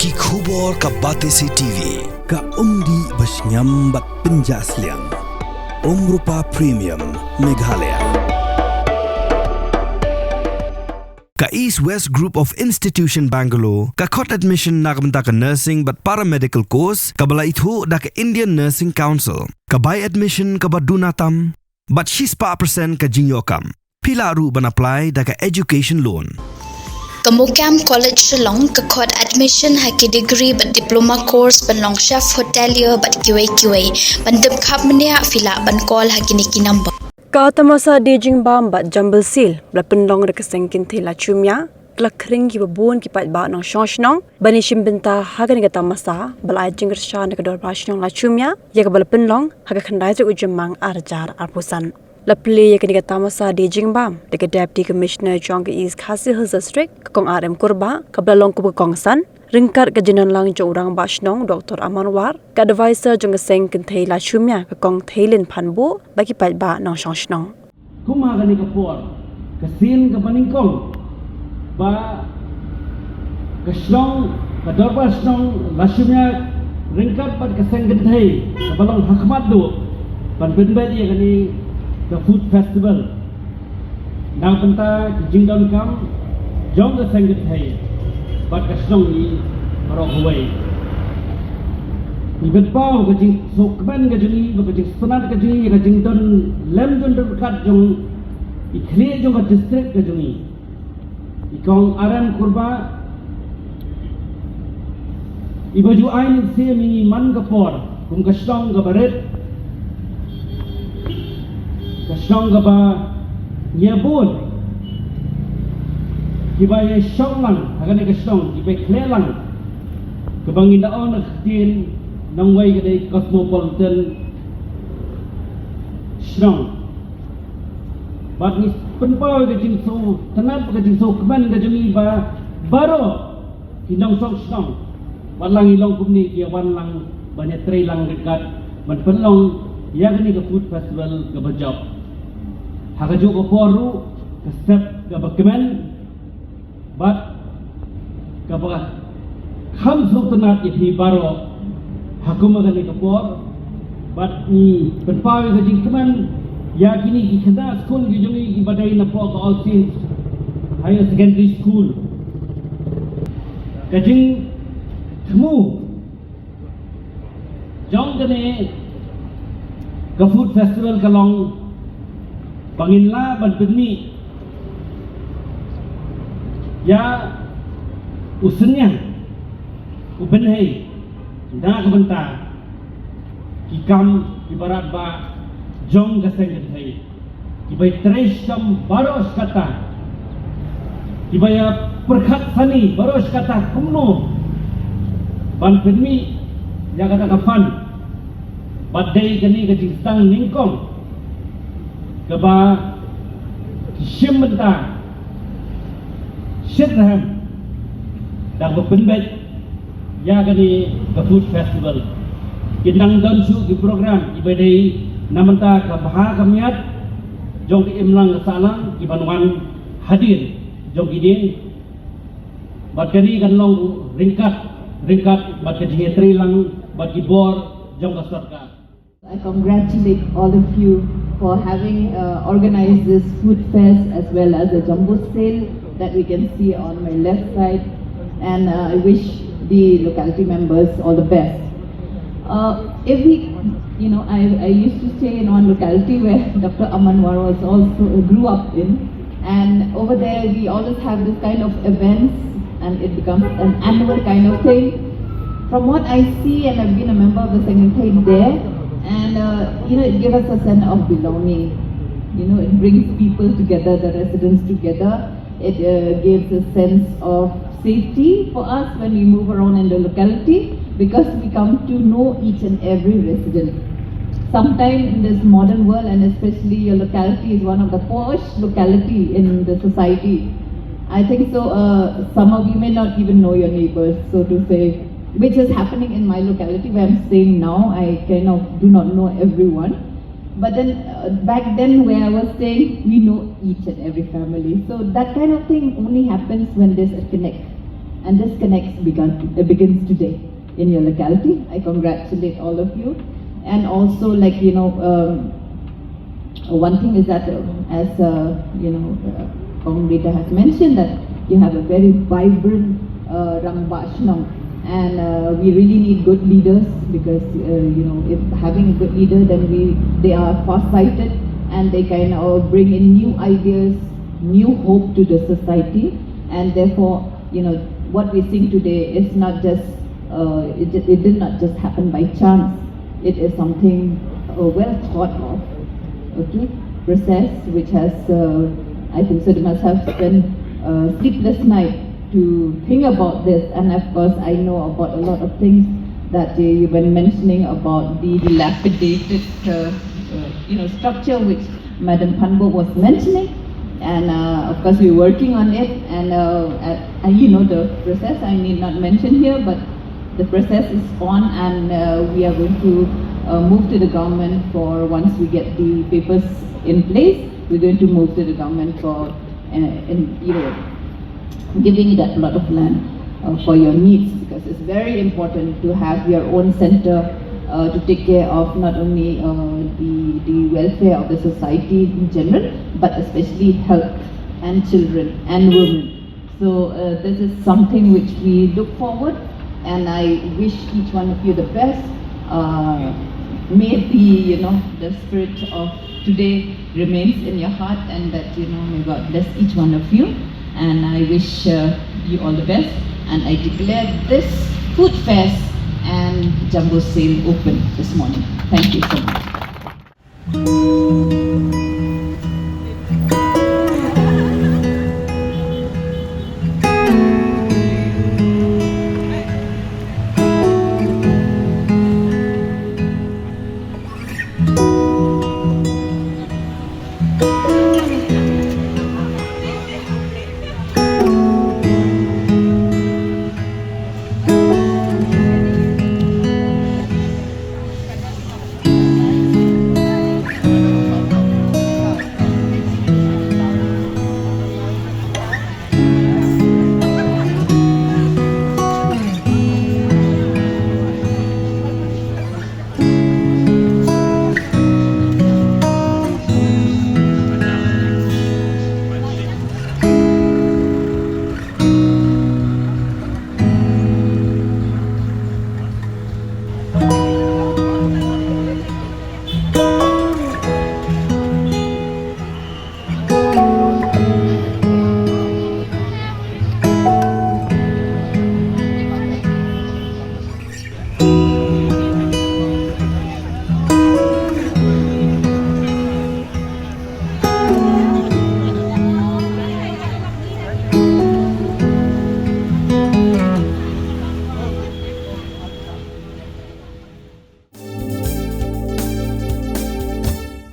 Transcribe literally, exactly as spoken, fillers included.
Ki khubor ka Batesi T V, ka umdih ba shngiam bad pynjah sliang. Umrupa Premium, Meghalaya. Ka East West Group of Institution Bangalore, ka khot admission na ka bynta ka nursing bad paramedical course, kaba la ithuh da ka Indian Nursing Council, ka bai admission kaba duna tam, bad shispah percent ka jingïoh kam. Phi lah ruh ban apply da ka education loan. Ka MOKAM College Shillong ka khot admission ha ki degree bad diploma course ban long chef hotelier bad kiwei kiwei. Ban tip khapmynniah phi lah ban call ha kine ki number. Ka tamasa dieng jingbam bad jumble sale ba la pynlong da ka seng kynthei Lachumia, ka la khring kiba bun ki paidbah nongshong shnong ban ïashim bynta ha kane ka tamasa ba la ai jingkyrshan da ka dorbar shnong Lachumia, ïa kaba la pynlong ha ka khyndai tarik u Jymmang ar hajar arphew san. La plie ïa kane ka tamasa dieng jingbam da ka Deputy Commissioner jong ka East Khasi Hills District, ka Kong R M Kurbah, kaba la long kum ka kongsan, ryngkat ka jingdon lang jong u Rangbah Shnong Doctor Aman War, ka advisor jong ka seng kynthei Lachumia ka Kong Theilin Phanbuh, bad ki paidbah nongshong shnong. Kum ha kane ka por, ka sien kaba nyngkong ba ka shnong, ka dorbar shnong Lachumia ryngkat bad ka seng kynthei kaba long ha khmat duh ban pynbeit ïa kane ka food festival na ka bynta ka jingdonkam jong ka seng kynthei bad ka shnong ngi baroh kawei. Ngi pynpaw ka jingsngewkmen ka jong ngi bad ka jingsngewtynnat ka jong ngi ïa ka jingdon lem jong ryngkat jong i khlieh jong ka district ka jong ngi, i Kong R M Kurbah, iba ju ai mynsiem ïa ngi man ka por kum ka shnong kaba rit, ka shnong kaba ngi ïa bun kiba ïashong lang ha kane ka shnong, kiba ïakhleh lang, kaba ngin da ong ha ka ktien nongwei ka dei cosmopolitan shnong. Bad ngi pynpaw ïa ka jingsngewtynnat, ka jingsngewkmen ka jong ngi ba baroh ki nongshong shnong, wat la ngi long kumne, ki ïa wan lang ban ïatrei lang ryngkat ban pynlong ïa kane ka food festival kaba jop. Ha kajuh ka por ruh, ka step kaba kmen bad kaba kham sngewtynnat ïa phi baroh ha kum kane ka por. Bad ngi pynpaw ïa ka jingkmen ïa kine ki khynnah skul ki jong ngi kiba dei napoh ka All Saints Higher Secondary School. Ka jingthmu jong kane ka food festival ka long ba ngin lah ban pynmih ïa u synñiang, u bynhei na ka bynta ki kam kiba radbah jong ka seng kynthei. Kiba ïatrei shitom baroh shi katta, kiba ïa pyrkhat sani baroh shi katta kumno ban pynmih ïa kata ka fund. Bad dei kane ka jingsdang nyngkong kaba ki shim bynta shitrhem da kaba pynbeit ïa kane ka food festival. Kin nang don shuh ki program kiba dei na bynta ka bha ka miat jong ka imlang ka sahlang kiban wan hadien jong ki dieng. Bad kane kan long ryngkat, ryngkat bad ka jingïatrei lang bad ki bor jong ka sorkar. I congratulate all of you for having uh, organized this food fest as well as the jumble sale that we can see on my left side. And uh, I wish the locality members all the best. Uh, every, you know, I, I used to stay in one locality where Doctor Aman War was also grew up in, and over there we always have this kind of events, and it becomes an annual kind of thing. From what I see, and I've been a member of the Seng Kynthei there, and uh, you know, it gives us a sense of belonging. You know, it brings people together, the residents together. It uh, gives a sense of safety for us when we move around in the locality, because we come to know each and every resident. Sometimes in this modern world, and especially your locality is one of the posh locality in the society. I think so. Uh, some of you may not even know your neighbors, so to say, which is happening in my locality where I'm staying now. I kind of do not know everyone. But then uh, back then where I was staying, we know each and every family. So that kind of thing only happens when there's a connect. And this connects begun, uh, begins today in your locality. I congratulate all of you. And also, like, you know, um, one thing is that, uh, as, uh, you know, uh, Kong Rita has mentioned, that you have a very vibrant, uh, Rangbah Shnong. And, uh, we really need good leaders because, uh, you know, if having a good leader, then we, they are far-sighted and they can, uh, bring in new ideas, new hope to the society. And therefore, you know, what we're seeing today is not just, uh, it, ju- it did not just happen by chance. It is something, uh, well thought of, okay, process which has, uh, I think, so they must have spent, uh, sleepless night to think about this. And of course, I know about a lot of things that, uh, you were mentioning about the dilapidated, uh, uh, you know, structure which Madam Panbo was mentioning. And, uh, of course, we're working on it. And, uh, uh, and you know the process, I need not mention here, but the process is on, and, uh, we are going to, uh, move to the government for, once we get the papers in place, we're going to move to the government for, uh, in, you know, giving that plot of land, uh, for your needs, because it's very important to have your own center, uh, to take care of not only, uh, the, the welfare of the society in general, but especially health and children and women. So, uh, this is something which we look forward, and I wish each one of you the best. Uh, may the, you know, the spirit of today remains in your heart, and that, you know, may God bless each one of you. And I wish, uh, you all the best. And I declare this food fest and jumbo sale open this morning. Thank you so much.